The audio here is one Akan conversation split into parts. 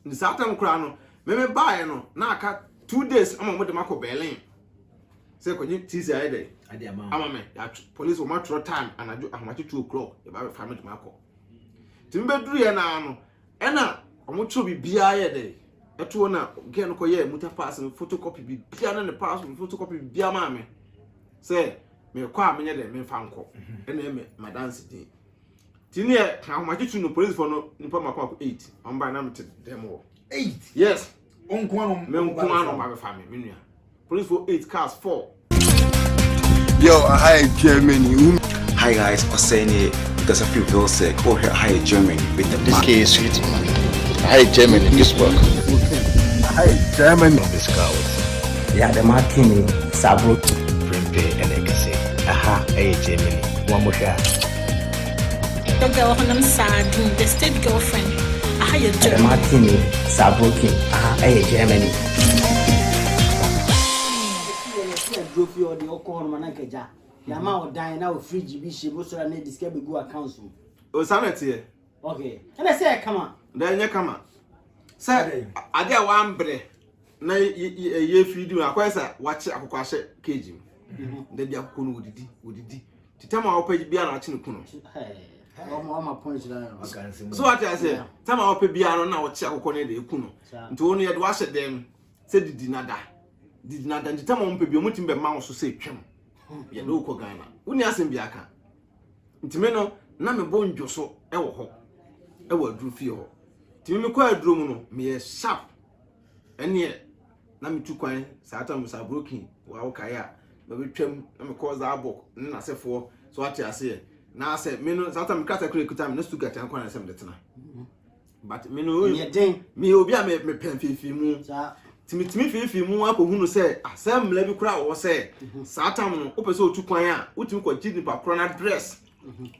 Nti saa tam koraa no, me me baeɛ no, na aka 2 days ama wɔde me akɔ Berlin sɛ kɔgye TC ayɛ dɛ Ade ama wo. Ama me. Police wɔn atwerɛ time, anadwo ahomakye 2 o'clock yɛba bɛfa me de me akɔ. Nti mebɛduru yɛ naa no, ɛna wɔn twerɛ biribiara yɛ dɛ ɛtoɔ, na girl no kɔyɛ Mutterpass no photocopy biribiara ne ne passport photocopy biribiara maa me sɛ mekɔ a menyɛ dɛ memfa nkɔ. Ɛna ɛmɛ madanse din nti ne yɛ ahomakye 2 no, policefoɔ no nipa mako mako eight wɔn ba na mete dɛm wɔ. Eight? Yes. Nko ano? Me nko ano ba bɛfa me, me nua. Policefoɔ eight, cars four. Yo, hi Germany. Hi guys, Oseni because I feel Vilsek. Oh, here, hi Germany with the This K is sweet, man. Hi Germany, this work. Hi Germany. This cows. Yeah, the marking Sabro. Prempeh and Ekese. Aha, hey Germany. One more shot. Your girl Honam Sardine, the state girlfriend. Aha yɛ The Germany. marking Sabrokin. Aha, hey Germany. Aduro fie ɔde ɔkɔ hɔ nom na nkagya yàmà ɔdan na o fridge bi hyɛ mu sɔrɔ na de sika bɛgu accounts mu. O saa na ɛteɛ. Okay, ɛna sɛ ɛyɛ kama. Da ɛnyɛ kama sɛ ade a wambrɛ na yɛ firi di mu akɔyɛ sɛ wakye akokɔ ahyɛ cage mu da bi, akokɔ no wɔdidi wɔdidi nti tam a wɔpɛ biara na akye ne ku no. Ɔma point na yɛ. So wate aseɛ, tam a wɔpɛ biara no na wɔkye akokɔ no de eku no. Saa. Nti wɔn no yɛde wahyɛ dɛm sɛ didi nada, didi nada, nti tam a wɔpɛ biara wɔn tumi bɛma wo so sɛ etwam yɛde wokɔ Ghana, wonni asɛm bi aka. Nti me no na mebɔ ndwo so ɛwɔ hɔ, ɛwɔ aduro fie hɔ. Nti me mekɔ aduro mu no, meyɛ sharp. Ɛneɛ na metu kwan saa tam sa brokin wa wokae a mabɛtwam na mekɔ Zabok ne n'asefoɔ so, ate aseɛ, na sɛ me no saa tam krata kura ekuta me na Stuttgart nkwa na sɛ mede tena, but me no ɛnyɛ den. Meyɛ obi a mepɛ mfeefee mu. Saa. Nti metumi feefee mu akɔhunu sɛ asɛm mmara bi koraa wɔ hɔ sɛ saa tam no wopɛ sɛ otu kwan a, wotumi kɔgye nipa korɔ no address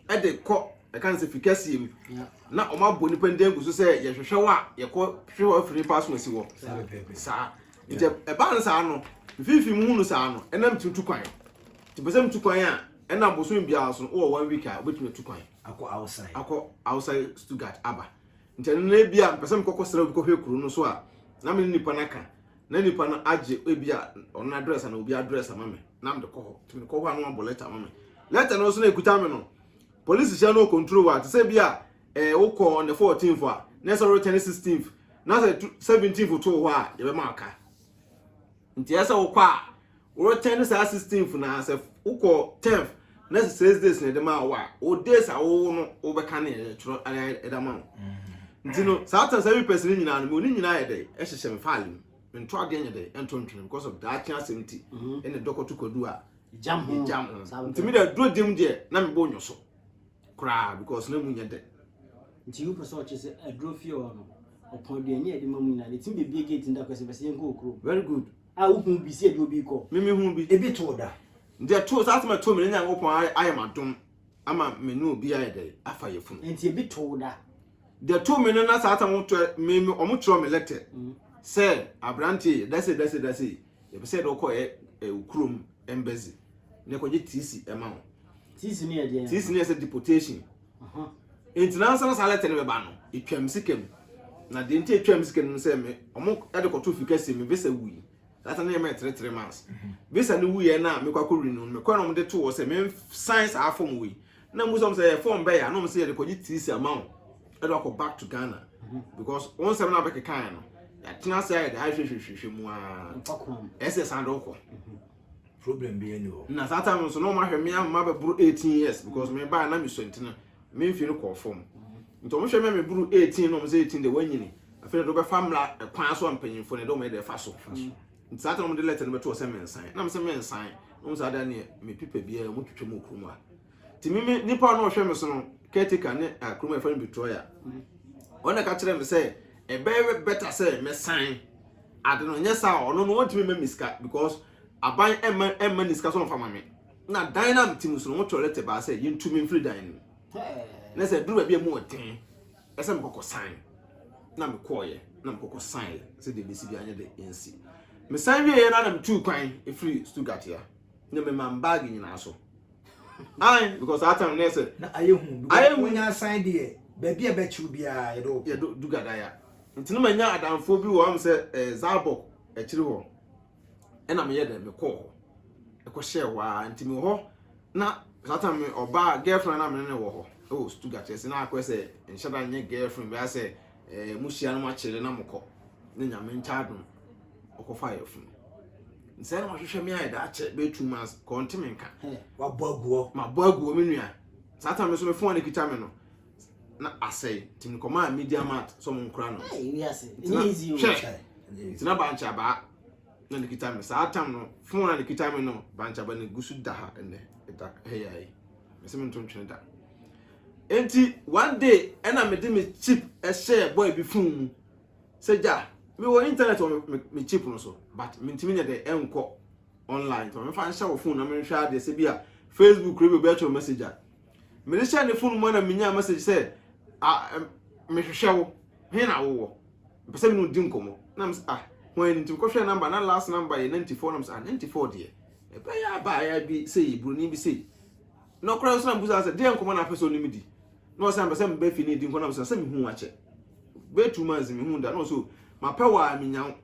ɛde kɔ ɛka no sɛ fi kɛseɛ mu na ɔmo abɔ nipa ndɛn gu so sɛ yɛhwehwɛ wo a, yɛkɔ hwehwɛ wɔ afiri nipa so asi hɔ saa. Nti ɛbaa no saa no, mfimfini mu hunu saa no, ɛnam tumi tu kwan. Nti pɛ sɛ metu kwan a, ɛnam bosom biara so no, wowɔ one week a wobɛtumi atu kwan akɔ outside. Akɔ outside Stuttgart aba. Nti ɛno no ebi a mpɛ sɛ mekɔkɔ srɛ obi kɔhwɛ kuro no so a, na me ne nipa no aka na nipa no agye ebi a ɔno address ana obi address ama me na mede kɔ hɔ. Nti mede kɔ hɔ a, na wabɔ letter ama me. Letter no nso na ekuta me no, police hyɛ no control wa te sɛ bi a wokɔ on the 14th a, na ɛsɛ return 16th, na sɛ 17th to hɔ a, yɛbɛma aka. Nti ɛsɛ wokɔ a, return saa 16th, na sɛ wokɔ 10th na sɛ 6 days na ɛde ma wo a, wo days a wowo no wobɛka ne yɛtwerɛ ɛda ma wo. Nti no saa tan saa papers no nyinaa no, me ne nyinaa yɛ dɛ ɛhyehyɛ me file mu. Nto adeɛ nyɛ dɛ ɛnto ntwene because of daakye asɛm. Nti ɛne dɔkɔto kwadu a jam ho. Jam ho. Saa. Nti mi dɛ duro dim deɛ na mebɔ nwo so koraa because na mu nyɛ dɛ. Nti wopɛ sɛ ɔkyerɛ sɛ aduro fie hɔ no, ɔpɔn aduane a yɛde ma mu nyinaa de tumi bebie gate nda kɔ sɛ bɛsɛ yɛnkɔ wɔ kurom Very good. A wohu bi sɛ ɛde obi kɔ. Mimi hu bi. Ebi to da? Nti ɛto saa asɛm ɛto mi ne Nyankopɔn ayɛ ma dom ama me ne obi ayɛ dɛ afa yɛ funu. Nti ebi to da? Deɛ to mi no na saa asɛm to me me, ɔmo twerɛ me letter sɛ aberanteɛ dase dase dase, yɛpɛ sɛ yɛde wokɔ ɛ ɛ kurom embassy na ɛkɔgye TC ɛma wo. TC no yɛ deɛ? TC no yɛ sɛ deportation. Nti nansa na saa letter no bɛba no, etwam sika mu. Na deɛ nti etwam sika no sɛ me ɔmo ɛde kɔto fi kɛseɛ, me visa wui saa no yɛ mɛ 3 3 months visa no wuyɛ na mekɔ akɔ renew no, mekɔ na ɔmo de to hɔ sɛ me sign saa form wei na mo sɛ ɔmo sɛ yɛ form bɛyɛ a, na ɔmo sɛ yɛde kɔgye TC ama wo, ɛde akɔ back to Ghana because wɔn nsɛm na abɛkeka no, yɛatena ase ayɛ de ahwehwehwehwɛ mu aa mfa kwan mu. Ɛsɛ san de wokɔ. Problem bi ɛni hɔ. Na saa time nso na ɔmo ahwɛ me ama bɛboro 18 years because me baa na me sɔ, nti no me mfi no kɔɔ fam. Nti ɔmo hwɛ me a me boro 18 na ɔmo sɛ 18 de wanyini, afei de wobɛfa mmra ɛkwan so a mpanyinfoɔ no de ɔmo yɛ de ɛfa so. Nti saa time ɔmo de letter no bɛto hɔ sɛ me nsan na me sɛ me nsan na ɔmo sɛ ada neɛ me pipa biara ɔmo twitwa mu wɔ kurom ha. Nti me nipa a na ɔhwɛ me so no, caretaker ne kurom a yɛfrɛ no Victoria, ɔno na ɛka kyerɛ me sɛ ɛbɛyɛ better sɛ mɛsan ade no, nyɛ saa a ɔno no wɔntumi mma me sika because aban ɛmma ne sika so ɔmfa ma me. Na dan na mete mu so no, wɔtwerɛ letter baa sɛ yɛntumi mfiri dan no mu na sɛ duru baabi a mu ɔden ɛsɛ mekɔkɔ san. Na mekɔɔyɛ na mekɔkɔ san sɛ deɛ bɛsi bi anyɛ de ɛnsi. Mesan wieɛ na metuu kwan ɛfiri Stuttgart ya na mema bag nyinaa so ai because that time na ɛsɛ Na ayɛ hu. Ayɛ hu. Wonya asan deɛ, baabi a bɛkyew biara yɛde wo. Yɛdo dugadaya. Nti na manya adamfoɔ bi wɔ hɔ sɛ Zabok akyiri hɔ. Ɛna meyɛ dɛ mekɔɔ hɔ. Ɛkɔhyɛɛ hɔ ara nti mewɔ hɔ na saa time me ɔbaa girlfriend na me ne no wɔ hɔ ɛwɔ Stuttgart ɛsɛ na akɔyɛ sɛ nhyɛ da nyɛ girlfriend bɛyɛ sɛ mo hyia no mo akyere na mokɔ ne nyame nkyɛ adom ɔkɔfa yɛ funu nsɛ na wahwehwɛ me ayɛ da akyɛ bɛyɛ 2 months kɔnte me nka. Wabɔ aguɔ. Mabɔ aguɔ, me nua. Saa time nso me phone no kita me no na asɛe nti mekɔmaa Media Mart sɛ ɔmo nkora no. Hey, wiase. Ɛnyɛ easy o. Hwɛ, nti na bankye abaa na ne kita me saa tam no, phone a ne kita me no, bankye aba ne gu so da ha ɛnɛ ɛda ha yi ayi mɛsɛ me nto ntwene da. Nti one day ɛna mede me chip ɛhyɛ boy bi phone mu sɛ gya mewɔ internet wɔ me chip no so, but mentumi nyɛ dɛ ɛnkɔ online, nti mefa nhyɛ wɔ phone na menhwɛ adeɛ sɛ bi a Facebook kura bi obi atwerɛ message a mede hyɛ ne phone mu na menya message sɛ, ah, mehwehwɛ wo, he na wowɔ, mpɛ sɛ me ne wo di nkɔmmɔ. Na mesɛ, ah, hwan ni? Nti mekɔhwɛ number na last number yɛ 94 na mesɛ, ah, 94 deɛ ɛbɛyɛ abaayɛ bi sei, buroni bi sei. Na ɔkora nso na mbusa sɛ deɛ nkɔmmɔ na apɛ sɛ ɔne me di, na ɔsɛ mpɛ sɛ mebɛ fi ne di nkɔmmɔ. Na mesɛ sɛ mehu akyɛ bɛyɛ 2 months mehu da, na ɔsɛ mapɛ wɔ a menya wo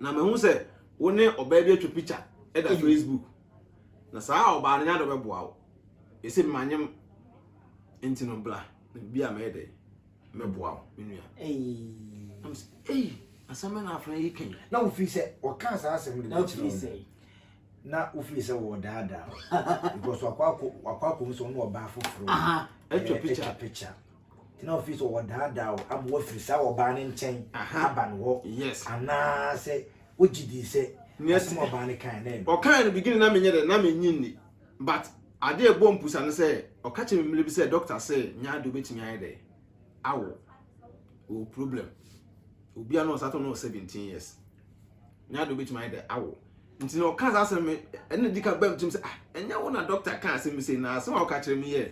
na mahu sɛ wo ne ɔbaa bi atwa picture ɛda Facebook na saa ɔbaa no nya de ɔbɛboa wo ɛsɛ manyem nti no bla na biribi a mɛyɛ dɛ mɛboa wo, me nua. Ei. Na mesɛ, ei, asɛm bɛ na afra yi kan. Na wofii sɛ ɔkaa saa asɛm de Na kyerɛ wofiri wo sɛ. na wofii sɛ wɔdaadaa wo because wakɔ akɔ mu sɛ ɔne ɔbaa foforɔ Atwa picture. Atwa picture nti na wofii sɛ wɔdaadaa wo ama wafiri saa ɔbaa no nkyɛn aba no hɔ anaasɛ wogye dii sɛ asɛm a ɔbaa no kae na ɛno Ɔkaa no beginning na menyɛ dɛ na menyi nni, but ade a ɛbɔ mpusa no sɛ ɔka kyerɛ me mmerɛ bi sɛ doctor sɛ nya ade wobɛtumi ayɛ dɛ awo ɔwɔ problem obia na ɔsa to no wɔ 17 years nya ade wobɛtumi ayɛ dɛ awo. Nti na ɔka saa asɛm me ɛna di ka bam tim sɛ, ah, ɛnyɛ wo na doctor ka asɛm bi sɛ na asɛm a ɔka kyerɛ me yɛ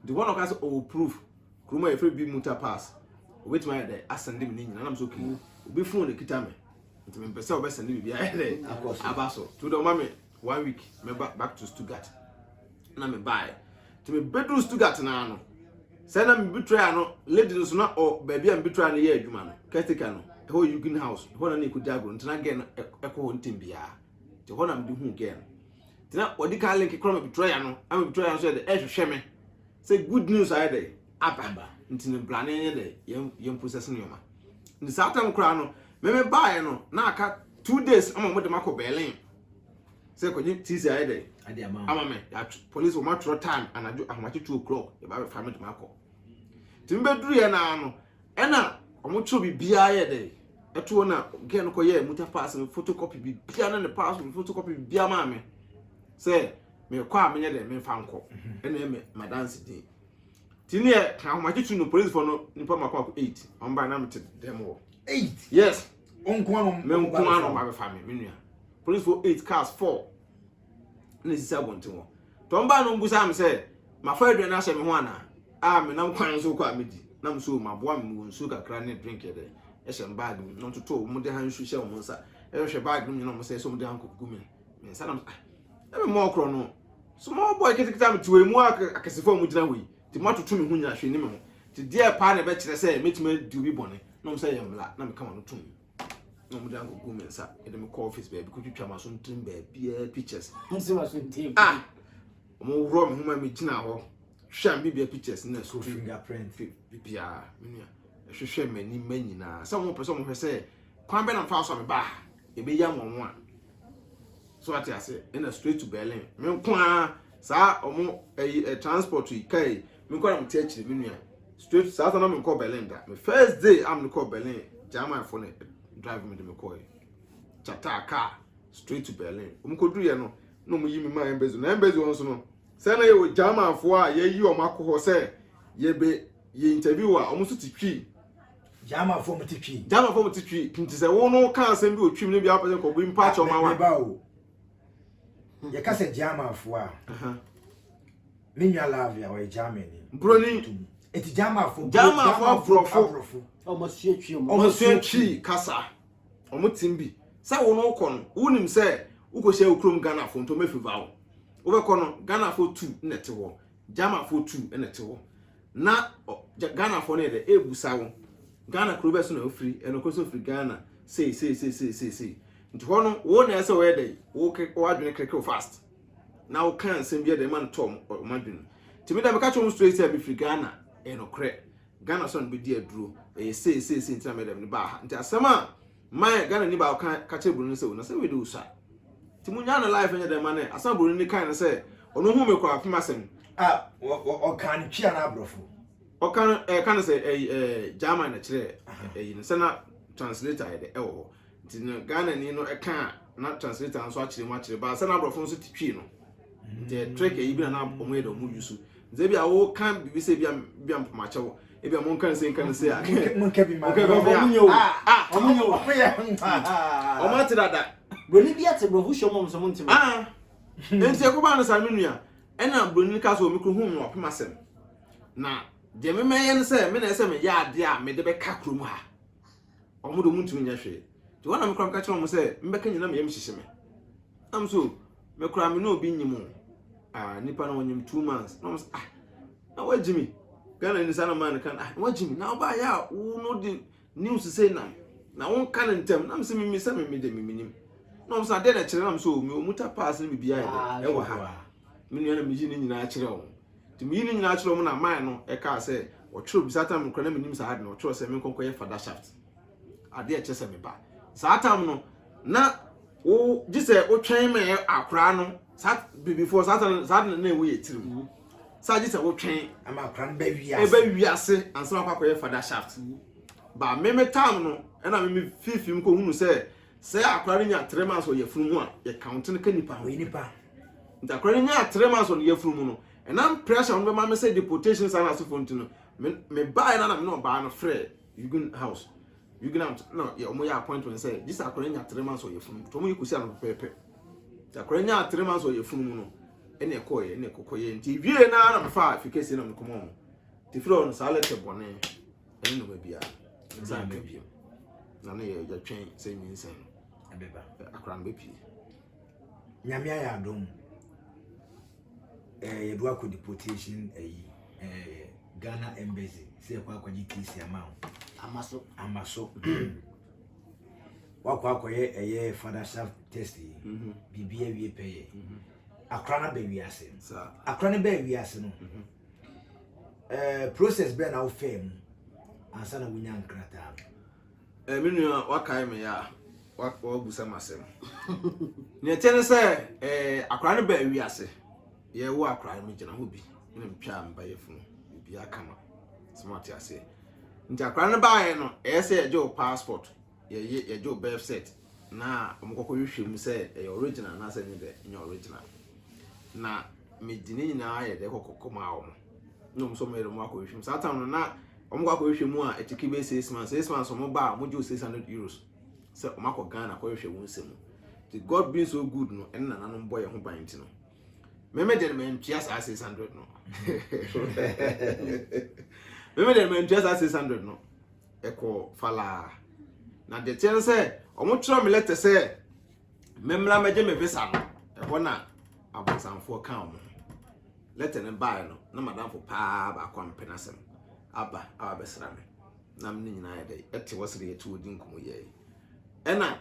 de hɔ na ɔka sɛ ɔwɔ proof kurom a yɛfrɛ bi Mutterpass obɛtumi ayɛ dɛ asɛnde me ne nyina. Nam sɛ okay, obi phone na kita me nti mempɛ sɛ ɔbɛsɛnde biribi ayɛ dɛ Akɔ so. Aba so to dɛ ɔma me one week mɛba back to Stuttgart na mebaeɛ. Nti mebɛduru Stuttgart naa no sɛ na mebitraa no lady no so na ɔ baabi a mebitraa no yɛ adwuma no, caretaker no ɛhɔ Jugendhaus hɔ na ne ɛkɔdi agorɔ. Nti na girl no ɛkɔ hɔ ntɛm biara nti hɔ na mede hu girl no. Nti na wɔde ka link kora mebitraa no ama mebitraa no so yɛ dɛ ɛhwehwɛ me sɛ good news ayɛ dɛ aba nti no bra ne yɛ dɛ yɛn process nneɛma. Nti saa tam koraa no meme baeɛ no na aka 2 days ama wɔde makɔ Berlin sɛ kɔgye TC ayɛ dɛ ade ama wo. Ama me yɛatw police wɔn atwerɛ time anadwo ahomakye 2 o'clock yɛba bɛfa me de makɔ. Nti mebɛduru yɛ naa no ɛna wɔn twerɛ biribiara yɛ dɛ ɛto na girl no kɔyɛ Mutterpass no photocopy biribiara na ne passport photocopy biribiara maa me sɛ mekɔ a menyɛ dɛ memfa nkɔ ɛna ɛmɛ madanse din. Nti ne yɛ ahomakye 2 no policefoɔ no nipa mako mako eight wɔn ba na mete dɛm wɔ. Eight? Yes. Wo nko ano? Me nko ano ma bɛfa me, me nua. Policefoɔ eight, cars four na esisi abɔnten hɔ. Tɔn baa no mbusa me sɛ mafa aduane ahyɛ me ho anaa a menam kwan so kɔ a medi nam so maboa me wɔ nsuo kakra ne drink yɛ dɛ ɛhyɛ me bag mu na ɔtoto wɔn de ha nsu hyɛ wɔn nsa ɛhwehwɛ bag no mu nyina wɔn sɛ wɔn de ha nkɔgu me nsa nam, ah, ɛmɛ mɔ ɔkorɔ no small boy ketekete a mete hɔ emu akɛsefoɔ a wɔn gyina hɔ yi nti mo atoto me ho nyina hwee ne me ho nti deɛ paa na ɛbɛkyerɛ sɛ mɛtumi adi obi bɔne na wɔn sɛ yɛ mmla na meka wɔn no tom na wɔn de ankɔgu me nsa ɛde me kɔ office baabi kɔtwitwa ma so ntirim baabiara pictures. Nsi wa so ntirim. Ah, wɔn worɔ me ho ma me gyina hɔ hwɛ a bibia pictures na so fingerprint. Bibia, me nua, ɛhwehwɛ m'anim ma nyinaa sɛ wɔn pɛ sɛ wɔn hwɛ sɛ kwan bɛ na mfa so a me ba ebeyi ama wɔn a so ate ase. Ɛna straight to Berlin, me nko ara saa wɔn ɛyi ɛ transport yi kaa yi me nko ara mo te akyire, me nua, straight saa sɛ na me nkɔ Berlin da. Me first day a me kɔ Berlin, German fo ne drive me de me kɔ yi charter car straight to Berlin. Wɔn kɔ duru yɛ no na wɔn yi mi ma embassy na embassy wɔn nso no sɛ na yɛ wɔ German fo a yɛyi wɔn akɔ hɔ sɛ yɛbɛ yɛ interview a wɔn nso te Twi. Germanfoɔ mo te Twi? German fo mo te Twi nti sɛ wɔn no ka asɛm bi wɔ Twi mu ne bi apɛ sɛ nkɔbɔ bi mpa akyɛw ma wa. Meba o, yɛka sɛ Germanfoɔ a, me nua Lavia ɔyɛ Germany. Broni. Eti Germanfoɔ Germanfoɔ aborɔfo. Aborɔfo. Ɔmo sua Twi ɔmo. Ɔmo sua Twi kasa, ɔmo tim bi sɛ wɔn no kɔ no wonim sɛ wokɔhyia wo kurom Ghanafoɔ nti ɔmo afiva wo. Wobɛkɔ no Ghanafoɔ tu na ɛte hɔ, Germanfoɔ tu na ɛte hɔ na Ghanafoɔ no yɛ dɛ ebusa wo. Ghana kuro bɛ so na ofiri, ɛno koro so ofiri Ghana, sei sei sei sei sei sei. Nti hɔ no, wo na ɛsɛ wɔyɛ dɛ, wo ke w'adwene kerekew fast. Na wo ka nsɛm bi ɛdɛ ma no tɔ ɔmo adwene. Nti me dɛ meka kyerɛ wɔn straight sɛ mefiri Ghana, ɛyɛ nokorɛ. Ghana so na mebɛdi aduro, ɛyɛ sei sei sei nti na meyɛ dɛ mede baa ha. Nti asɛm a my Ghana ni baako ka ka kyerɛ buroni sɛ o na sɛ wei de osua. Nti mo nyaa no life nyɛ dɛ ma ne asɛm a buroni no kae no sɛ ɔno hu me koraa ɔpem asɛm. Ah, ɔkaa no twi anaa aborɔfo? Ɔka no ɛka no sɛ ɛyi ɛɛ German na kyerɛ ɛyi no sɛ na translator yɛ dɛ ɛwɔ hɔ. Nti no Ghana ni no ɛka a na translator nso akyerɛ mu akyerɛ ba sɛ na aborɔfo nso te twi no. Nti ɛ trick ɛyi bi na na wɔn yɛ dɛ wɔn use. Nti ebi a wɔka biribi sɛ ebi a bi a mpamakyɛw ebi a mo nka ne se nka ne se a. Mo nka bi ma. Mo nka bi ma. Ɔmo nyɛ o. Ah Ɔmo nyɛ o. Ɔmo yɛ wɔn ate dada. Broni bi ate brɔfo hyɛ ɔmo sɛ ɔmo nte brɔfo. Ah nti ɛkɔba no saa me nua ɛna broni no ka sɛ ɔmo kuro hu me wapem asɛm. Na deɛ memɛyɛ no sɛ me na ɛsɛ meyɛ adeɛ a mede bɛka kurom ha. Ɔmo de ɔmo ntumi nyɛ hwee. Nti wɔn na mekora meka kyerɛ ɔmo sɛ mbɛka nyina meyam hyehye me. Nam so mekora me ne obi nyim o. Ah nipa no ɔnyim 2 months. Na ɔmo sɛ ah na wagyi me. Ghana ni saa na maa no kan ah na wagyi me. Na ɔbaa yɛ a wo no de news sei nam na wonka no ntɛm. Nam sɛ mimi sɛ mimi de mimi nim. Na ɔmo sɛ adeɛ na kyerɛ nam so me ɔmo ta pass ne biribiara yɛ dɛ ɛwɔ ha. Me nua na meyi ne nyinaa kyerɛ wɔn. Nti meyi ne nyinaa kyerɛ wɔn na man no ɛkaa sɛ ɔtwerɛ bisa tam nkora na menim saa ade no ɔtwerɛ sɛ menkɔnkɔ yɛ Vaterschaft. Adeɛ ɛkyerɛ sɛ meba. Saa tam no na wo gye sɛ wotwɛn ma yɛ akora no saa bibifoɔ saa tam saa de na ɛwɔ yɛ tirim. Saa gye sɛ wotwɛn Ama akora no bɛ wiase. ɛbɛ wiase ansa wakɔ akɔyɛ Vaterschaft. Ba meme tam no ɛna meme fifi mu kɔhunu sɛ sɛ akora no nya 3 months wɔ yɛfunu mu a yɛ count no ka nipa ho. Ɔyɛ nipa. Nti akora no nya 3 months wɔ ne yɛfunu mu no ɛnam pressure no bɛma me sɛ deportation saa na asefo nti no me me baeɛ na na me ne ɔbaa no frɛ Jugendamt Jugendamt na yɛ ɔmo yɛ appointment sɛ gye sɛ akora no nya 3 months wɔ yɛfunu mu nti ɔmo yɛ kɔsi ano pɛpɛɛpɛ. Nti akora no nya 3 months wɔ yɛfunu mu no ɛna ɛkɔɔyɛ ɛna ɛkɔkɔyɛ nti ewie naa na mefa afikɛsie na mekɔma ɔmo. Nti firi hɔ no saa letter bɔne ɛne nneɛma biara nsa nka biom na ne yɛ yɛtwɛn sɛ nyinsɛn no Ɛbɛba. akora no bɛpie. Nyame ayɛ adom. Yɛde wakɔ deportation ɛyi Ghana embassy sɛ yɛkɔ akɔgye case ama wo. Ama so. Ama so. Wakɔ akɔyɛ ɛyɛ Vaterschaft test yi. Biribi awie pɛyɛ. Akora no aba wiase. Saa. Akora no baa wiase no. Process bɛn na wofɛɛ mu ansa na wonya nkrataa no? Me nua wakae me a wabusa m asɛm. Nea ɛkyɛ ne sɛ akwaraa no baa wiase yɛwɔ akwaraa no megyina hɔ bi na metwaa me ba yɛfunu biribiara kama sɛ moate aseɛ. Nti akwaraa no baeɛ no ɛyɛ sɛ yɛgye wo passport yɛyɛ yɛgye wo birth cert na ɔmo kɔkɔ hwehwɛ mu sɛ ɛyɛ original anaasɛ ɛnyɛ dɛ ɛnyɛ original. Na mede ne nyinaa yɛ dɛ kɔkɔkɔ maa wɔn na ɔmo nso ɔmo yɛ dɛ ɔmo akɔ hwehwɛ mu. Saa time no na ɔmo kɔ akɔhwehwɛ mu a ɛtiki bɛyɛ 6 months. 6 months ɔmo ba a ɔmo gye wo €600 sɛ ɔmo akɔ Ghana akɔhwehwɛ wɔn nsɛm mu. Nti God being so good no ɛne nananom bɔ yɛn ho ban nti no mɛmɛ deɛ no mɛntua saa 600 no. Mɛmɛ deɛ no mɛntua saa 600 no ɛkɔ falaa. Na deɛ kyerɛ no sɛ ɔmo twerɛ me letter sɛ mɛmmra mɛgye me visa no ɛhɔ na abonsamfoɔ ka ɔmo ho. Letter no baeɛ no na madamfo paa baako a mepɛ n'asɛm aba aba bɛsra me na me ne nyinaa yɛ dɛ ɛte hɔ sɛ yɛte hɔ di nkɔmmɔ yɛ yi ɛna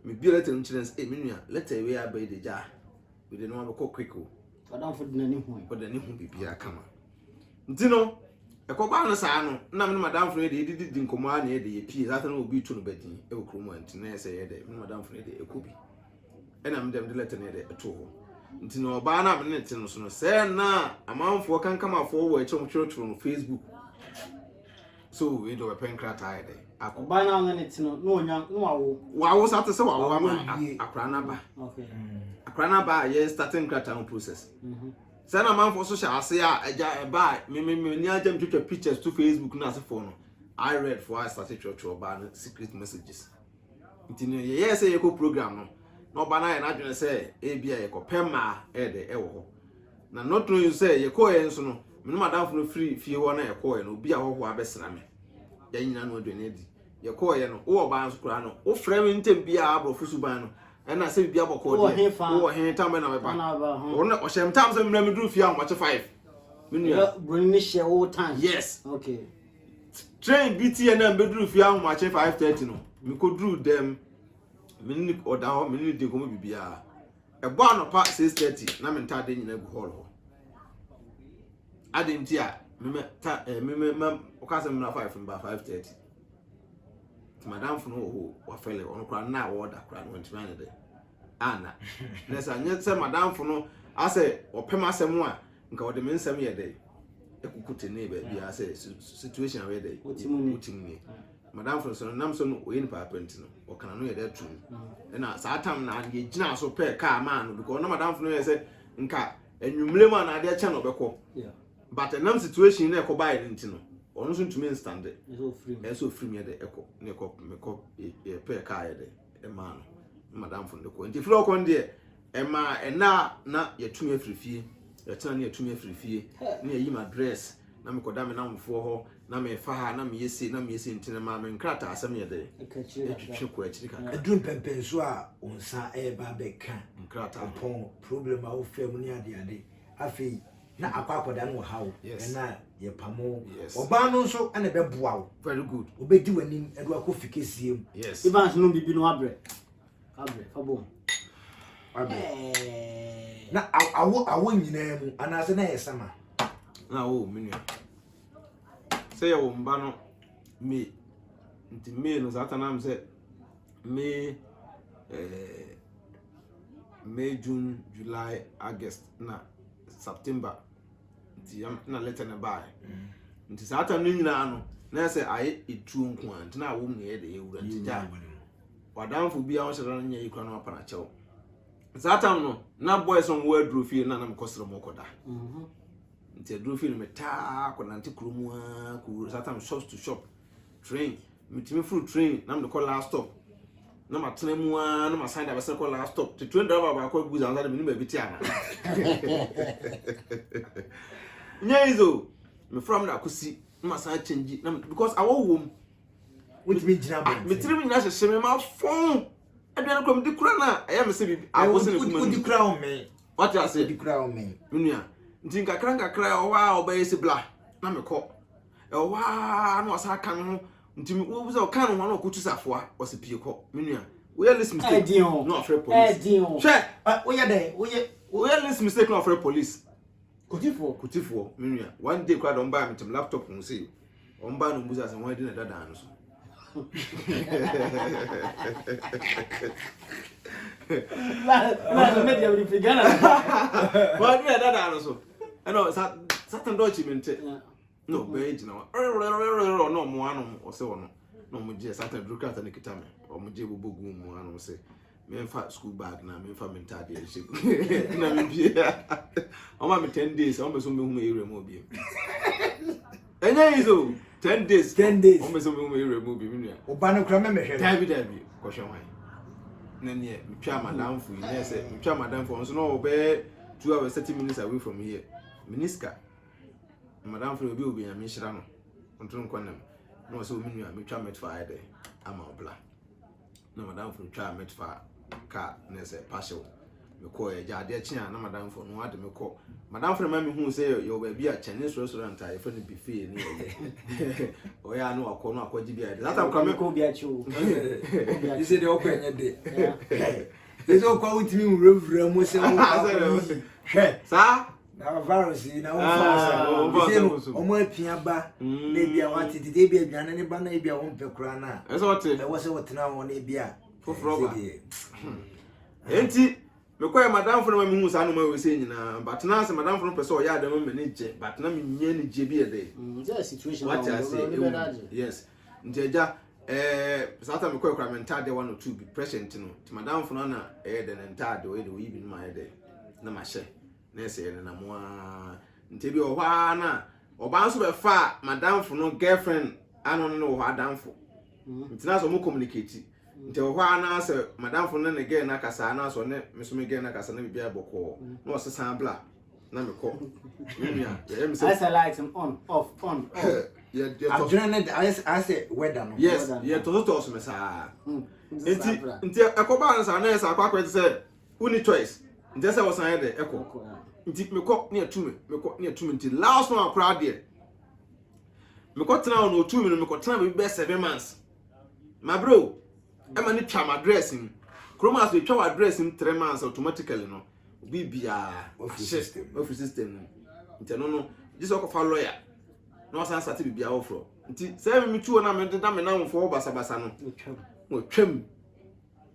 mebie letter no kyerɛ no sɛ eh me nua letter wei aba yi de gya wei no wabɛkɔ quick o. Ɔdamfo de n'ani hu. Ɔde n'ani hu biribiara kama. Nti no ɛkɔbaa no saa no na me ne madamfo no yɛde yɛdidi di nkɔmmɔ a na yɛde yɛpie saa na obi to no bɛdin ɛwɔ kurom a nti na yɛ sɛ yɛ dɛ me ne madamfo no yɛde ɛkɔ bi ɛna me dɛm de letter no yɛde ɛto hɔ. Nti na ɔbaa no a me ne ne te no so no sɛ na amanfoɔ kankamafoɔ wɔ akyerɛ twerɛtwerɛ no Facebook so wei de ɔbɛpɛ nkrataa yɛ dɛ akɔ. Ɔbaa no a ɔne ne te no na ɔnya na wawo. Wawo saa te sɛ wawo ama Wawo awie. akora no aba. Okay. Akora no aba a yɛ starting nkrataa ho process sɛ na amanfoɔ so hyɛ ase a agya ɛba a me me me ni agya me twitwa pictures to Facebook no asefoɔ no I read for I started twerɛtwerɛ ɔbaa no secret messages. Nti no yɛyɛɛ sɛ yɛkɔ program no na ɔbaa no ayɛ n'adwene sɛ ebi a yɛkɔpɛ mmaa ɛyɛ dɛ ɛwɔ hɔ na not knowing sɛ yɛkɔɔ yɛn nso no me ne madamfo no firi fie hɔ na yɛkɔɔ yɛ no obi a hɔhoɔ abɛsra me yɛn nyinaa no aduane adi yɛkɔɔ yɛ no wowɔ ɔbaa nso koraa no wofrɛ me ntɛm biara aborɔfo suban no ɛna sɛ biribi abɔkɔɔ Wowɔ deɛ he fa? wowɔ he tam bɛ na bɛba Ɔna aba ho. ɔno ɔhyɛ m tam sɛ mmerɛ meduru fie ahomakye 5 me nua. Broni ne hyɛ wo time. Yes. Okay. Train bi tiɛ na mbɛduru fie ahomakye 5:30 no, mekɔduru dɛm, me ne ɔda hɔ, me ne no di nkɔmmɔ biribiara. Ɛbɔ anɔpa 6:30 na me ntaadeɛ nyinaa gu hall hɔ. Ade nti a meme ta eh, meme ma ɔka sɛ mmra 5 mba 5:30. Nti madamfo no wɔ hɔ wafɛle ɔno koraa na ɔda koraa no wantumi anyɛ dɛ. Ana. Na sɛ anyɛ sɛ madamfo no asɛ ɔpɛ m'asɛm a nka ɔde me nsɛm yɛ dɛ ɛkuku tenee baabi a sɛ situation a wɔyɛ dɛ wotim ni. Madamfo no so no nam so no ɔyɛ nipa apɛ nti no ɔka no yɛ dɛ tum. Ɛna saa tam na yɛgyina so pɛɛ kaa maa no because na madamfo no yɛ sɛ nka anwummere mu anaa adeɛ kyɛ na ɔbɛkɔ but ɛnam situation na ɛkɔ baeɛ no nti no ɔno nso ntumi nstande ɛsɛ ofiri mu yɛ dɛ ɛkɔ na ɛkɔ mekɔ yɛpɛɛ kaa yɛ dɛ ɛmaa no na madamfo no de kɔ nti firi ɔkɔ no deɛ ɛmaa ɛna a na yɛtumi afiri fie yɛtena ne yɛtumi afiri fie na yɛyi ma dress na mekɔda me namfoɔ hɔ na mefa ha na meyɛ sei na meyɛ sei nti no maa me nkrataa asɛm yɛ dɛ ɛtwetwe kɔ akyiri kakra. Ɛduru mpɛmpɛnso a wo nsa ɛreba abɛka nkrataa ɔpɔn problem a wofaa mu ne adeade afei na akɔ akɔda no ɔhaw ɛna yɛpamo ɔbaa no nso ɛna ɛbɛboa wo very good obɛdi w'anim ɛde wakɔ fi kɛsie mu yes Evans no bibi no abrɛ abrɛ fa bom abrɛ na awo awo nyinaa mu anaasɛ na yɛ sama na awo me nua sɛ yɛwɔ mba no May nti May no saa tanam sɛ May eh, May June July August na September nti na letter no baeɛ mm. nti saa tam no nyinaa no na sɛ ayɛ etuo nko a nti na awom na yɛ de yɛwura nti gya wadamfo bi a wɔhyɛ da no nyɛ yi kora no apa n'akyɛw saa tam no na boys no wɔ aduro fie na na mekɔsrɛ mu kɔda mm-hmm. Nti aduru fie no metaa kɔnante kuro mu ara kɔwura saa time shop to shop train metumi foro train na mede kɔ last stop na matena mu ara na masan de abɛsɛ kɔ last stop te train driver baako agu saa nsa de menim baabi te ana nyɛ easy o mefra mu na akɔsi na masan akyɛngyi na because awɔ wɔ mu wotumi gyina abɔnten me tirim nyinaa hyehyɛ me ma fɔn aduane kura mede kura no a ɛyɛ me sɛ biribi abɔ sɛ ne kuma wodi kura wo mmɛn wate ase wodi kura wo mmɛn me nua nti nkakra nkakra ɛwɔ hɔ a ɔbɛyɛ sɛ bla na mekɔ ɛwɔ hɔ a na ɔsan ka ne ho nti wo sɛ ɔka ne ho na ɔkɔtu safoa ɔsɛ pie kɔ me nua woyɛ list mistake na ɔfrɛ police hwɛ woyɛ dɛn woyɛ woyɛ list mistake na ɔfrɛ police Kotifoɔ. Kotifoɔ, me nua. One day koraa de wɔn baa me tem laptop ho sei. Wɔn baa na wɔn busa sɛ wɔn adi na ɛda dan no so. Wɔn adi na ɛda dan no so. Ɛna sa satan dɔɔkye mi nte. Na ɔbɛyɛ gyina hɔ. Rɛrɛrɛrɛrɛ na wɔn anom ɔsɛ wɔn na wɔn gye satan duro krataa na kita me. Wɔn gye bobɔ gu mu anom sɛ. Memfa school bag na memfa me ntaadeɛ nhyɛ mu na mempie ɔma me 10 days ɔmpɛ sɛ ɔmbɛhu me area mu obi ɛnyɛ yi so 10 days 10 days ɔmpɛ sɛ ɔmbɛhu me area mu obi me nua ɔba no kora mɛmɛhwɛ daabi daabi kɔhwɛ hwan na neɛ metwa madamfo yi na sɛ metwa madamfo ɔno nso na ɔbɛyɛ 2 hours 30 minutes away from here meniska madamfo no obi obi nyame nhyira no ɔnto nkɔ nam na ɔsɛ ɔme nua metwa metfa ayɛ dɛ ama ɔbla na madamfo no twaa me fa kaa na sɛ pahyew mekɔɔ agya adeɛ kye a na madamfo no ade me kɔ madamfo no ma mehu sɛ yɛwɔ baabi a Chinese restaurant a yɛfrɛ no buffet ne yɛyɛ ɔyɛ a na wakɔ no akɔgye bi a yɛde sata kora me kɔ obi akyi o sɛ deɛ ɔkɔ ɛnyɛ de sɛ ɔkɔ a wotumi nwurawura mu sɛ wokɔ hwɛ saa Na virus yi na wɔn fa asa. Ɛsɛ no wɔn apia ba na ebi a wɔate tete ebi aduane ne ba na ebi a wɔn mpɛ koraa na. Ɛsɛ ɔte. Ɛwɔ sɛ wɔtena hɔ na ebi a. Foforɔ ba. Enti mekɔ yɛ madamfo no ma mehu saa nneɛma wei sɛ nyinaa but na sɛ madamfo no pɛ sɛ ɔyɛ ade ma m'ani gye but na menyɛ ne gye bi yɛ dɛ. Wate ase ewu yes nti agya ɛɛ saa ta mekɔ yɛ kora me ntaade one or two bi pressure nti no nti madamfo no na ɛyɛ dɛ ne ntaade ɔyɛ dɛ oyi bi no ma ayɛ dɛ na mahyɛ. na ɛsɛ yɛnenam ara nti ebi wɔ hɔ ara na ɔbaa nso bɛfa madamfo no girlfriend ano no wɔ hɔ adamfo mm. nti na sɛ ɔmo communicate nti wɔ hɔ ara na sɛ madamfo no ne girl no akasa na sɛ ɔne me so me girl no akasa na biribi ayɛ bɔkɔɔ mm. na ɔsesa bla na mekɔ me nua yɛyɛ me sɛ ayɛ light on off on off adwene no ayɛ sɛ weather no yes yɛtɔsotɔso me saa mm. nti nti ɛkɔbaa no saa na yɛ sɛ akɔ akɔyɛ te sɛ Wonni choice nti ɛsɛ wɔsan yɛ dɛ ɛkɔ nti mekɔ ne ɛtu me mekɔ ne ɛtu me nti last one koraa deɛ Mekɔtena hɔ no ɔtuu me no mekɔtena baabi bɛyɛ 7 months. Mabrɛ o, ɛma ne twa m'address mu. Kurom a so ɛtwa w'address mu 3 months, automatically no obi biara Wafiri ahyɛ system. Wafiri system no. Nti ɛno no gye sɛ ɔkɔfa lawyer na wasan sate biribiara foforɔ. Nti sɛ me metu hɔ na mede na me namfoɔ basabasa no, Otwam. wɔtwam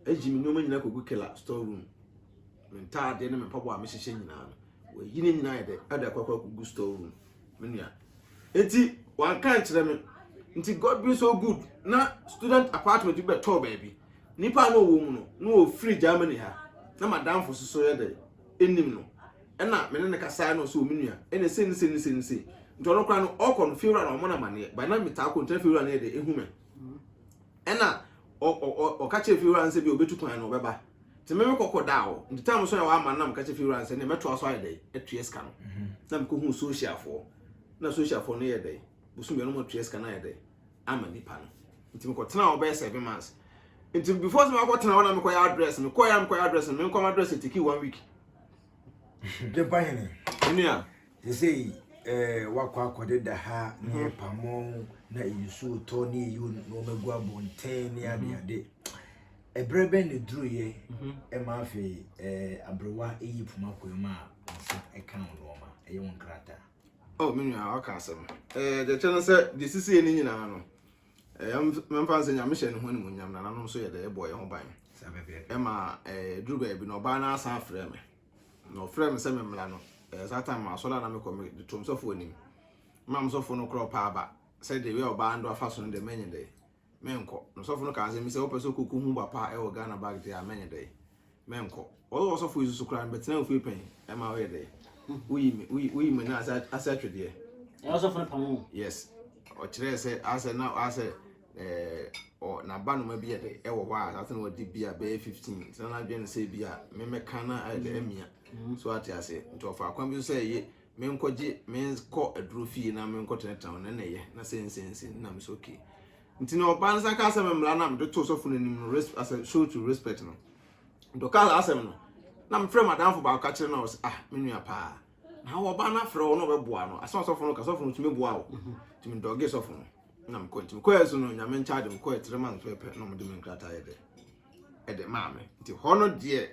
agyi me nneɛma nyinaa kɔgu keller store room. Me ntaadeɛ ne me mpaboa a mehyehyɛ nyinaa no, wɔayi ne nyinaa yɛ dɛ ɛde akɔ akɔgu store room, me nua. Nti wanka nkyerɛ me. Nti God be so good na student apartment bi bɛtɔɔ baabi. Nipa a na ɔwɔ mu no na ɔfiri Germany ha na madamfo soso yɛ dɛ ɛnim no, ɛna me ne ne kasa na ɔsɛ ɔme nua ɛna sei ne sei ne sei ne sei. Nti ɔno koraa no ɔkɔ no fiewura na ɔmo na amaneɛ ba na metaa kɔ ntina fiewura no yɛ dɛ ɛhu me, ɛna ɔka kyerɛ fiewura no sɛ bi ɔbɛtu kwan no ɔbɛba. Nti me mekɔkɔ daa hɔ. Nti time so yɛ wama nam ka kyerɛ fiewura no sɛ ne mɛtoa so ayɛ dɛ atua sika no, na mekɔhu socialfoɔ na socialfoɔ no yɛ dɛ bosom bi no mo atua sika no ayɛ dɛ ama nipa no. Nti mekɔtena hɔ bɛyɛ 7 months. Nti before sɛ makɔtena hɔ na mekɔyɛ address, mekɔyɛ mekɔyɛ address no, menkɔm address take one week. Dwempa hene. Nua. Sesei wakɔ akɔdeda ha ne pamo na nsuo tɔ ne ɛyi nneɛma gu abɔnten ne adeade. Ɛberɛ bɛn ne duruyɛ ɛma afei aberewa ɛyi poma kwan mu a nsa ɛka wo nneɛma ɛyɛ wo nkrataa? Oh, me nua, waka asɛm. Deɛ kyerɛ no sɛ deɛ sisie no nyinaa no, memfa sɛ Nyame hyɛ ne ho animuonyam na nanom nso yɛ dɛ ɛbɔ yɛn ho ban. Saa pɛpɛɛpɛ. Ɛma duru baabi no ɔbaa no asan afrɛ me na ɔfrɛ me sɛ memmra no. Saa time asɔre a na mekɔ, me de tom sɔfo anim ma me sɔfo no korɔ ɔpa aba sɛ deɛ wei a ɔbaa no do afa so no deɛ mɛnyɛ dɛ menkɔ. Na sɔfo no kaa sɛ mi sɛ wopɛ sɛ wokɔkɔ hu papa ɛwɔ Ghana bag deɛ a, mɛnyɛ dɛ menkɔ. Ɔsɛ ɔsɔfo yi soso koraa no bɛtena ofie pɛn ɛma woyɛ dɛ woyi me woyi me na ase atwedeɛ. Ɛyɛ ɔsɔfo no pam o? Yes, ɔkyerɛɛ sɛ asɛ na asɛ ɔ n'aba noma bi yɛ dɛ ɛwɔ hɔ a asɛ na wɔde bi a bɛyɛ 15 nti na n'adwene no sɛ bi a memɛka na ayɛ dɛ amia so ate ase. Nti ɔfa akwan bi so sɛ ɛyɛ menkɔgye menkɔ aduro fie na menkɔ tenatena hɔ na ɛna ɛyɛ na sɛ nsɛnsɛn na me sɛ okay. Nti na ɔbaa no san kaa sɛ memmra na mede too sɔfo no anim no as a show to respect no. Nti ɔkaa saa asɛm no na mefrɛ madamfo baako ka kyerɛ no a ɔsɛ, "Ah, me nua paa na ɔbaa no afrɛ wo na ɔbɛboa no." Asɛm a sɔfo no ka, sɔfo no tumi boa wo. Nti medɔge sɔfo no na mekɔ. Nti mekɔɛ so no, Nyame nkyɛ ade, mekɔɛ 3 months pɛpɛ na ɔmode me nkrataa yɛ dɛ ɛde maa me. Nti hɔ no deɛ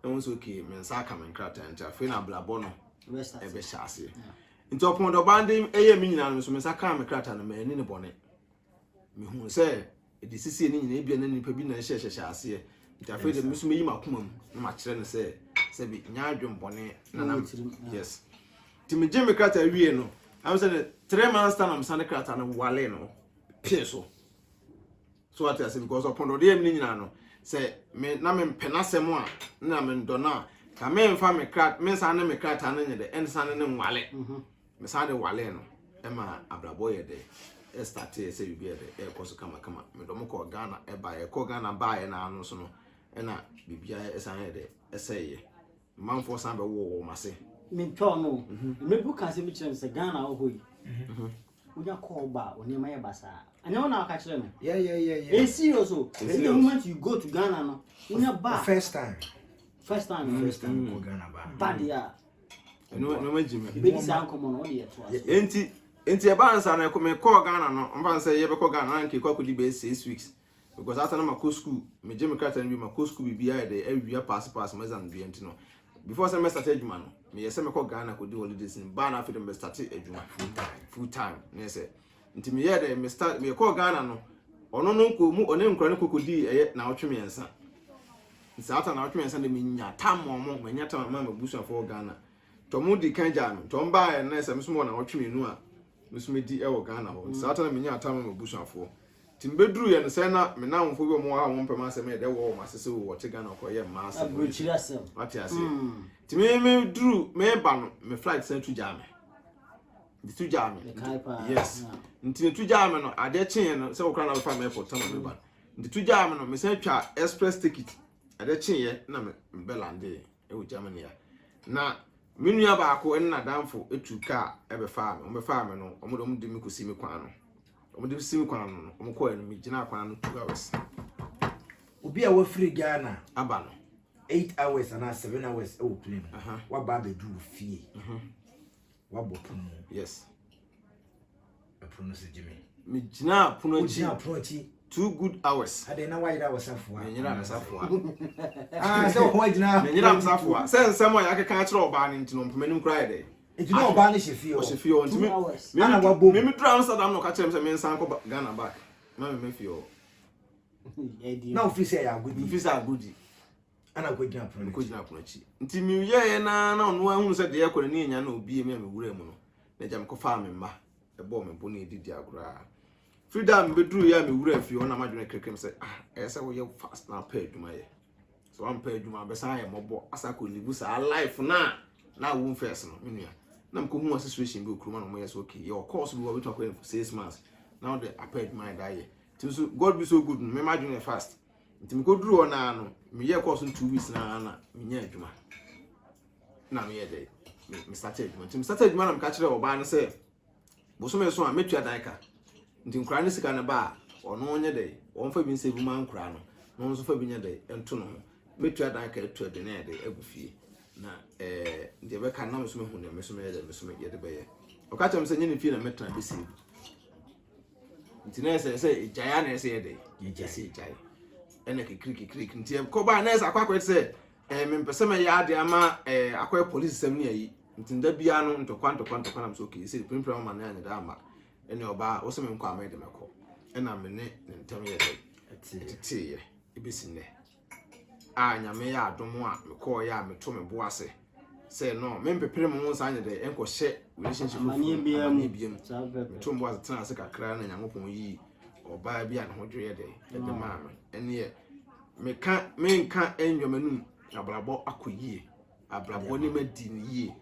ɛho sɛ okay, me nsa aka me nkrataa. Nti afei na abrabɔ no Restart. ɛbɛhyɛ aseɛ. Nti ɔpɔn dɛ ɔbaa de ɛyɛ me nyinaa no nso, me nsa kaa me krataa no, maani ne bɔne. Mehu sɛ ɛde sisie ne nyinaa ebia na nipa bi na ɛhyɛ hyehyɛ aseɛ. Nti afei de me nso meyi m'akoma mu na makyerɛ no sɛ sɛbi nya adwen bɔne na Na nam wɔ tirim, yeah. Yes, nti megye me krataa wie no, am sɛ ne 3 months time na mesane krataa no wale no pee so so ate ase, because ɔpɔn dɛ ɔde yɛ me no nyinaa no sɛ me na mempɛ n'asɛm a na mendɔ no a ka memfa me kra mensan ne me krataa no nyɛ dɛ ɛnsan ne nwale. Mesan de wale no ɛma abrabɔ yɛ dɛ ɛstart sɛ biribi yɛ dɛ ɛkɔ so kamakama. Medɔ mo kɔɔ Ghana ɛba ɛkɔ Ghana baeɛ na ano so no ɛna biribiara ɛsan yɛ dɛ ɛsɛeɛ. Manfoɔ san bɛwɔ wɔn ase. Mentwa no mmerɛ bi woka asɛm bi kyerɛ me sɛ Ghana wɔ hɔ yi wonya kɔɔ ba a wo nneɛma yɛ basaa. Ɛnyɛ wo na waka kyerɛ me? Yeah. It's serious o. It's The serious. moment you go to Ghana no, wonya ba First time. First time no. First time kɔ Ghana ba. Ba deɛ a ɛno nneɛma gyi me. bɛdi saa nkɔmmɔ no wode yɛtoa so. Nti ɛbaa nsa no mekɔɔ Ghana no, mfa sɛ yɛbɛkɔ Ghana na nka ɛkɔ akɔdi bɛyɛ 6 weeks because asa na makɔ school, megye me krataa no bi, makɔ school, biribiara yɛ dɛ awia pass ma exam bia. Nti no before sɛ mɛstart adwuma no, meyɛ sɛ mekɔ Ghana kɔdi holidays no baa na afei de mɛstart adwuma full time ne sɛ nti meyɛ dɛ me start mekɔɔ Ghana no, ɔno no nkɔ mu ɔne nkora no kɔkɔdii ɛyɛ naawɔtwe 3. Nti saa ta naawɔtwe 3 de menya tam ɔmo manya tam ama mabusuafoɔ wɔ Ghana. Nti ɔmo di kan gyaa me. Nti ɔmo baeɛ no na sɛ mesom wɔ naawɔtwe 2 a mesom di ɛwɔ Ghana hɔ. Nti saa ta na menya tam ama mabusuafoɔ. Nti mbɛduru yɛ no sɛ na me namfo bi a ɔmo wɔ ha a ɔmo mpɛm asɛm yɛ dɛ wɔ wɔn ase sɛ wɔte Ghana kɔyɛ mmaa asɛm. Aburokyiri asɛm. Wate ase? Nti me me duru meba no, me flight san tu gyaa me. Nti tu gyaa me. Mekae paa. Yes, nti ne tu gyaa me no, adeɛ kyeeɛ no sɛ wokora na bɛfa me airport tama meba no. Nti tu gyaa me no, mesan twa express ticket. Adeɛ kyeeɛ na me mebɛlande ɛwɔ Germany a na me nua baako ɛne n'adamfo etu kaa ɛbɛfaa me. Wɔn bɛfaa me no, wɔn de wɔn de me kɔsi me kwan no, wɔn de si me kwan no, wɔn kɔɛ no, me gyina kwan no 2 hours. Obi a wafiri Ghana aba no 8 hours anaa 7 hours ɛwɔ plane mu, waba abɛduru wo fie, wabɔ pono mu. Ɛpono no so gye me. Megyinaa pono akyi. Wogyinaa pono akyi. 2 good hours. Adɛn, na wayera wo safoa? Menyera me safoa. Ah, sɛ wo ho agyina. Menyera me safoa. Sɛ nsɛm a yɛakeka akyerɛ ɔbaa no nti no, mpoma anim koraa yɛ dɛ. Nti na ɔbaa no hyɛ fie hɔ? Ɔhyɛ fie hɔ. Nti 2 hours. Ana wabom. Me meduru Amsterdam na ɔka kyerɛ me sɛ mensan kɔ Ghana back. Na me fie hɔ. Na wofiri sɛ ɛyɛ agodi? Mfiri sɛ agodi. Ana wokɔgyina pono no akyi? Mekɔgyina pono akyi. Nti meyɛeɛ naa na ɔno ahunu sɛ deɛ ɛkɔ n'ani anya na obie me a mewura mu no. Na agya mekɔfaa me mma. Ɛbɔɔ me bo ne ɛdidi agorɔ a. Firi da a mebɛduru yɛ a mewura fie hɔ na madwene krekrem sɛ, ah, ɛyɛ sɛ woyɛ fast na apɛ adwuma yɛ. Sɛ wampɛ adwuma bɛsan ayɛ mmɔbɔ asa akɔ live saa life na na wo first no, me nua. Na mekɔhu a situation bi wɔ kurom a na ɔmoyɛ sɛ okay, yɛwɔ course bi wɔ wobɛtumi akɔyɛ no for 6 months na wode apɛ adwuma yɛ da yɛ. Nti nso God be so good no, me madwene yɛ fast. Nti mekɔduru hɔ naa no, meyɛɛ course no 2 weeks naa na menya adwuma. Na meyɛ dɛ, me start adwuma. Nti me start adwuma na meka kyerɛ ɔbaa no sɛ bosome so a mɛtua dan ka. Nti nkwaraa no sika no ba a, ɔno nyɛ dɛ, wɔmfa bi nsɛ bi ma nkwaraa no, na ɔno nso fa bi nyɛ dɛ nto ne ho. Mɛtua dan ka, atu aduane ayɛ dɛ agu fie. Na deɛ ɛbɛka na me nso mehu deɛ me nso mɛyɛ dɛ, me nso yɛde bɛyɛ. Ɔka kyerɛ me sɛ nyɛ ne fie na mɛtena bɛsie bi. Nti na ɛsɛ sɛ egyae a na ɛsɛ yɛ dɛ yɛgyae sɛ egyae. Ɛna kikiri kikiri nti ɛkɔba na ɛsɛ akɔ akɔyɛ sɛ mempɛ sɛ mɛyɛ ade ama akɔyɛ polisi sɛm ne ayi. Nti nda biara no ntɔkwa ntɔkwa ntɔkwa nam so, okay, sɛ pimpira ma ne anyɛ da ama ɛne ɔbaa wo sɛ menkɔ a mɛyɛ de mɛkɔ. Ɛna me ne ne ntam yɛ dɛ ɛteteeɛ ɛbɛsi nnɛ a Nyame yɛ adom a mekɔɔyɛ a meto me bo ase sɛ no mempepere me ho nsa anyɛ dɛ ɛnkɔhyɛ relationship foforɔ Amanneɛ biara mu. amanneɛ biara mu. Saa pɛpɛ. Meto me bo ase tena ase kakra na Nyankopɔn yii ɔbaa bi a ne ho dwo yɛ dɛ ɛde maa me. Ɛneɛ meka menka ɛnwɔ m'anum, abrabɔ akɔ yie, abrabɔ ne ma di ne yie.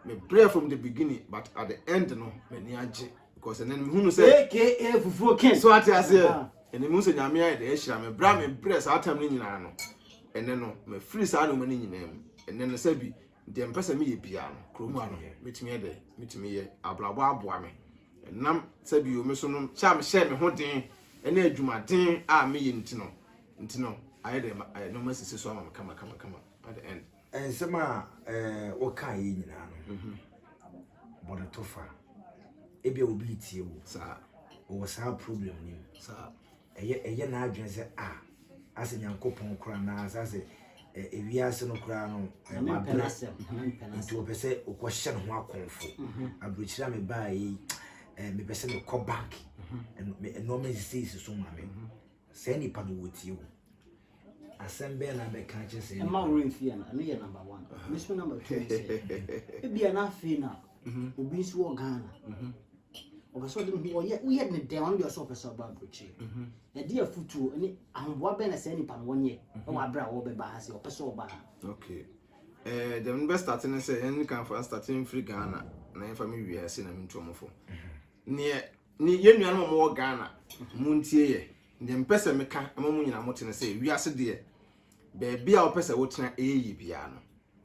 Mebrɛ from the beginning, but at the end no m'ani agye because ɛnɛ no mehunu sɛ AKA Fufuo Ken. So ate aseɛ, ɛnɛ mehu sɛ Nyame ayɛ dɛ ahyira me. Berɛ a mebrɛ saa tam no nyinaa no, ɛnɛ no mafiri saa nneɛma no nyinaa mu. Ɛnɛ no sɛ bi deɛ mpɛ sɛ meyɛ biara no, kurom ha no mɛtumi yɛ dɛ, mɛtumi yɛ. Abrabɔ aboa me ɛnam sɛ bio me so no kyɛ a mehyɛ me ho den ɛne adwumaden a meyɛ nti no ayɛ dɛ nneɛma sisi so ama me kama kama kama at the end. Nsɛm a woka yi nyinaa no, bɔne to fa ebia obi tie wo ɔwɔ saa problem no mu, ɛyɛ n'adwene sɛ a asɛ Nyankopɔn koraa na asɛ ewiase no koraa no Nyame mpɛ wabrɛ n'asɛm. Nyame mpɛ nti n'asɛm. wɔpɛ sɛ wokɔhyɛ ne ho akɔmfo aburokyire a mebaa yi, mepɛ sɛ mekɔ bank, nneɛma nsisi so ma me. Saa nipa no wɔtie wo, asɛm bɛn na bɛka kyerɛ sɛ Ɛma nipa no? wo mfie no, ɛno yɛ number one. Me so number two ne sɛ ebia na afei na obi nso wɔ Ghana, ɔpɛ sɛ ɔde ne ho ɔyɛ, woyɛ ne dɛn, ɔno deɛ ɔsɛ ɔpɛ sɛ ɔba aburokyire. Ɛde afutuo ne ahoboa bɛn na saa nipa no wɔnyɛ ɛwɔ abere a wɔbɛba ha sɛ ɔpɛ sɛ ɔba ha? Okay, deɛ mebɛ start ne sɛ yɛn kan fa start mfiri Ghana na yɛmfa me wie ase na mentu ɔmo fo. Neɛ ne yɛn nuanom a wɔwɔ Ghana montie yɛ, deɛ mpɛ sɛ meka ma mo nyinaa mote ne sɛ wiase deɛ, baabi a wopɛ sɛ wotena ɛyɛ yie biara no,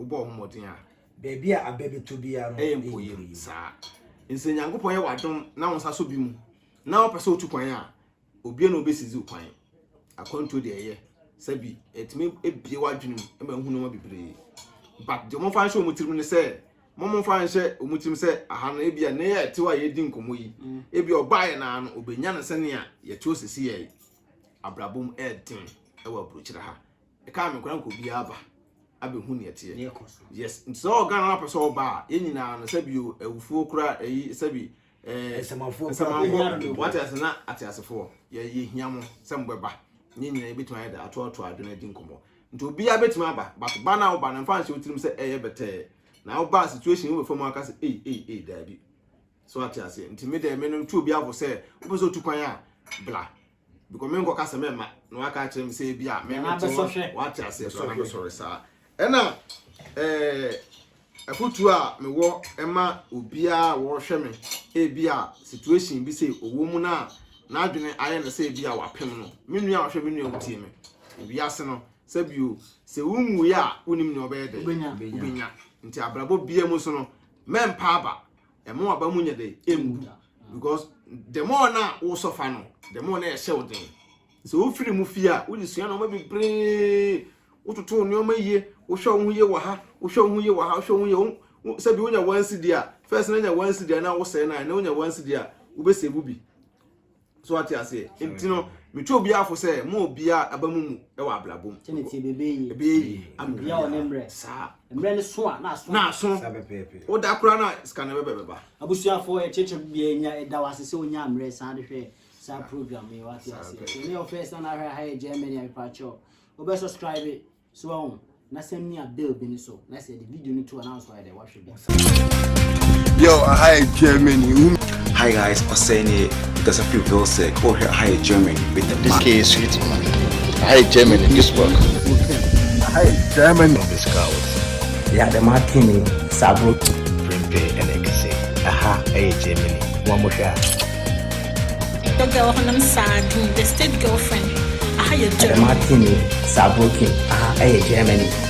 wobɔ wo ho mmɔden a Baabi a abɛ bɛtɔ biara no ɛyɛ mpoyɛ saa. Nsɛ Nyankopɔn yɛ w'adom na wo nsa so bi mu na wopɛ sɛ wotu kwan a, obia na obɛsizi wo kwan. Akwantuo deɛ, ɛyɛ sɛbi ɛtumi ebie w'adwene mu ma ehu nneɛma bebree, but deɛ wɔmfa nhyɛ wɔn tirim ne sɛ wɔmfa nhyɛ wɔn tirim sɛ aha no ebia ne yɛ ɛtew a yɛdi nkɔmɔ yi, ebia ɔbaayɛ naa no obenya no sɛnea yɛte osisi yɛ abrabɔ mu. Ɛɛden ɛwɔ aburokyerɛ ha, ɛkaa me nkora nka obiara aba abɛhu neɛ teɛ. Ne ɛkɔ so. Yes, nti sɛ ɔwɔ Ghana na apɛ sɛ ɔba a, yɛn nyinaa no sɛbi o, awufuo kora ɛyi sɛbi Nsamanfoɔ. Nsamanfoɔ wate ase na ate asefoɔ yɛ yɛhia mo sɛ mobɛba ne nyinaa yɛbɛtumi ayɛ dɛ atoatoa adwene adi nkɔmmɔ. Nti obiara bɛtumi aba, but ba na woba no, mfa nhyɛ wo tirim sɛ ɛyɛ bɛtɛɛ na woba situation wobɛfa mu aka sɛ ei ei ei, daabi. So ate aseɛ? Nti me deɛ me no tu obi afo sɛ wopɛ sɛ otu kwan a, bla, because me nkɔka sɛ mɛma na waka akyerɛ me sɛ ebi a me Nana me te hɔ bɛsɔhwɛ. wate aseɛ so na bɛsɔre saa. Ɛna afotuo a mewɔ ɛma obiara a wɔrehwɛ me, ebi a situation bi sɛ ɔwɔ mu na n'adwene ayɛ no sɛ ebi a wapem no, me nua a ɔhwɛ me nua wotie me, ewiase no sɛbio sɛ wonwuiɛ a wonim nea ɔbɛyɛ dɛ Wobɛnya. wobɛnya. Nti abrabɔ bia mu so no, mɛmpa aba, ɛma waba mu nyɛ dɛ ɛmbu, because the more na wosɔfa no, the more na ɛhyɛ wo den. Sɛ wofiri mu fie a, wode sua nneɛma bebree, wototo nneɛma yie, wohwɛ wo ho yie wɔ ha, wohwɛ wo ho yie wɔ ha, wohwɛ wo ho yie. Sɛbi wonya 1 cedi a, first na nya 1 cedi a na wosɛe no a, ɛnɛ wonya 1 cedi a Wobɛsave bi. So ate aseɛ? Nti no, metu obiara fo sɛ mo obiara aba mu mu wɔ abrabɔ mu. Kyɛ ne tie bebe yi. Ɛbɛyɛ yie ama Obiara wɔ ne mmerɛ. Saa. Mmerɛ no so a na aso. Na aso. Saa pɛpɛɛpɛ. Woda koraa na sika no bɛbɛ bɛba. Abusuafoɔ, yɛkyerɛkyerɛ bia nya ɛda wase sɛ wonya mmerɛ san de hwɛ saa program yi, wate aseɛ. Sɛ ne yɛ first na ahwɛ ha yɛ Germany a, mepakyɛw wobɛ subscribe so ahu na sɛ mia bell bi no so na sɛ yɛde video no to a na nso ayɛ dɛ wahwɛ bi. Yo, aha yɛ Germany. Hi guys, ɔsɛe nie, mekasa firi Vilseck, wohwɛ aha yɛ Germany with the This man. K is sweet, man. Aha yɛ Germany, Duisburg. Aha yɛ Germany. Yeah, the Martini, Sabro. Prempeh ɛna ɛkɛsɛ. Aha ɛyɛ Germany. Mo a mohwɛ a. Your girl Honam Sardine, the state girlfriend. Aha yɛ The Germany. Martini, Sabrokin. Aha, ɛyɛ Germany.